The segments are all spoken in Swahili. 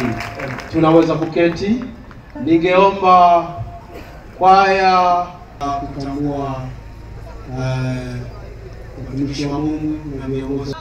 Tafadhali tunaweza kuketi. Ningeomba kwaya kutambua watumishi wa Mungu na viongozi.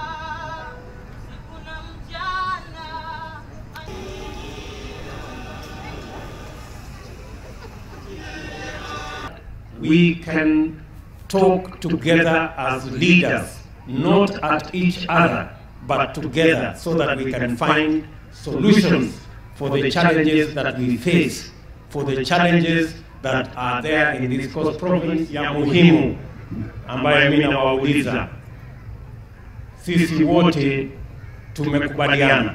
We can talk together as leaders, not at each other, but together, so that we can find solutions for the challenges that we face, for the challenges that are there in this Coast Province. Ya muhimu ambayo mimi nawauliza, sisi wote tumekubaliana,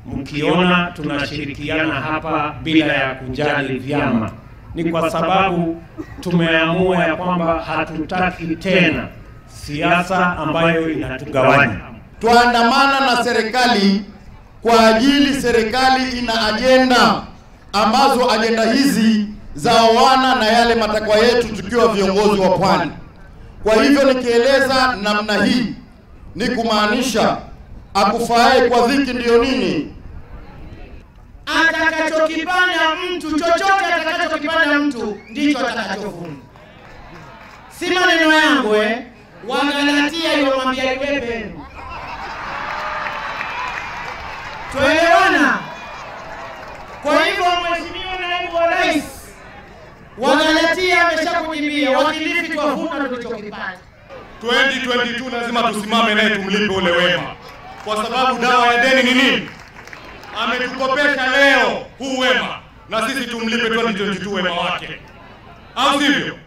mkiona tunashirikiana hapa bila ya kujali vyama, ni kwa sababu tumeamua ya kwamba hatutaki tena siasa ambayo inatugawanya. Tuandamana na serikali kwa ajili serikali ina ajenda ambazo ajenda hizi zaoana na yale matakwa yetu tukiwa viongozi wa Pwani. Kwa hivyo nikieleza namna hii ni kumaanisha akufae kwa dhiki ndio nini? Atakachokipanda mtu, chochote atakachokipanda mtu ndicho atakachovuna. Si maneno yangu Wagalatia yomwambia Iwepe. Tuelewana? Kwa hivyo Mheshimiwa Naibu wa Rais, Wagalatia ameshakujibia, Wakilifi twavuna tulichokipanda. 2022 lazima tusimame naye tumlipe ule wema. Kwa sababu dawa ya deni ni nini? Ametukopesha leo huu wema, na sisi tumlipe 2022 wema wake. Au sivyo?